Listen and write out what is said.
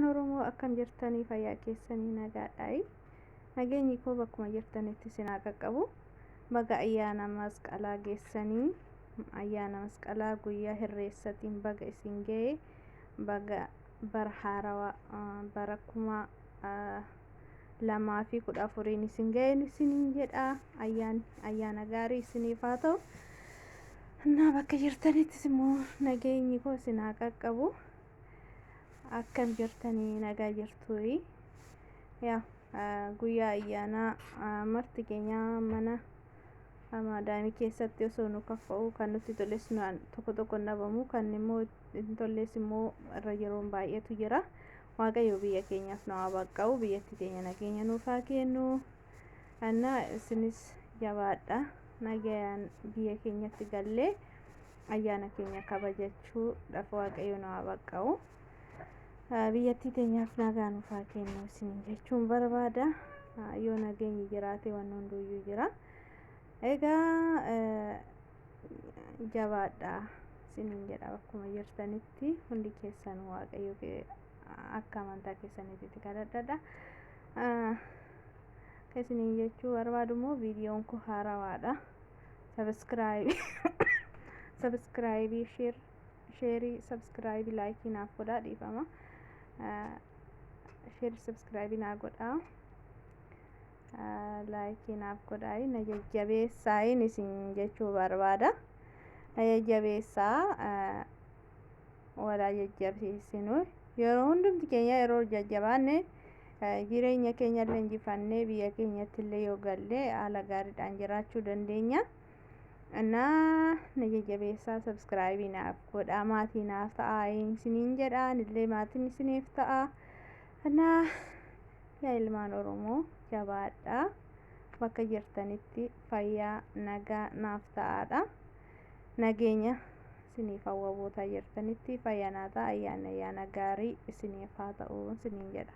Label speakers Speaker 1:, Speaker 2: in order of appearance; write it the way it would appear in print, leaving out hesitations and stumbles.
Speaker 1: Oromoo, akkam jirtanii? Fayyaa keessanii? Nagaadhaayi? Nageenyi koo bakkuma jirtanitti isin haa qaqqabu. Baga ayyaana Masqalaa geessanii. Ayyaana Masqalaa guyyaa hirreessatiin baga isin ga'e. Baga bara haarawaa bara 2014n isin ga'een isiniin jedha. Ayyaanni ayyaana gaarii isiniif haa ta'u. Innaa bakka jirtanittis immoo nageenyi koo isin haa qaqqabu. Akkam jirtanii? Nagaa jirtuyi? Yaa guyyaa ayyaanaa marti keenya mana maadaamii keessatti osoo nu kaffa'u, kan nutti toles tokko tokko hin dhabamu, kan immoo hin tolles immoo irra yeroon baay'eetu jira. Waaqayyo biyya keenyaaf nu haa baqqa'u, biyyatti teenya nageenya nuuf haa kennu. Innaa isinis jabaadha, nagayaan biyya keenyatti gallee ayyaana keenya kabajachuudhaaf Waaqayyo nu haa baqqa'u. Biyyattii teenyaaf nagaa nuuf haa kennu isiniin jechuun barbaada. Yoo nageenyi jiraate wanni hunduyyuu jira. Egaa jabaadha isiniin jedha. Bakkuma jirtanitti hundi keessan Waaqayyo akka amantaa keessaniitti kadhadhadha. Akka isiniin jechuu barbaadu immoo, viidiyoon kun haarawaadha. Subscribe, share, subscribe, like naaf godhaa. Dhiifama, share, subscribe naa godhaa, like naaf godhaa, na jajjabeessaayin isin jechuu barbaada. Na jajjabeessaa, walaa jajjabeessinu. Yeroo hundumti keenya yeroo jajjabaanne, jireenya keenya illee injifannee, biyya keenyatti illee yoo galle haala gaariidhaan jiraachuu dandeenya. Innaa na jajjabeessaa, subscribe naaf godhaa, maatii naaf ta'aa isiniin jedha, illee maatiin isiniif ta'a. Innaa yaa ilmaan Oromoo, jabaadhaa, bakka jirtanitti fayyaa nagaa naaf ta'aadha. Nageenya isiniif hawwaboota jirtanitti fayyaa naa ta'a. Ayyaana gaarii isiniif haa ta'u isiniin jedha.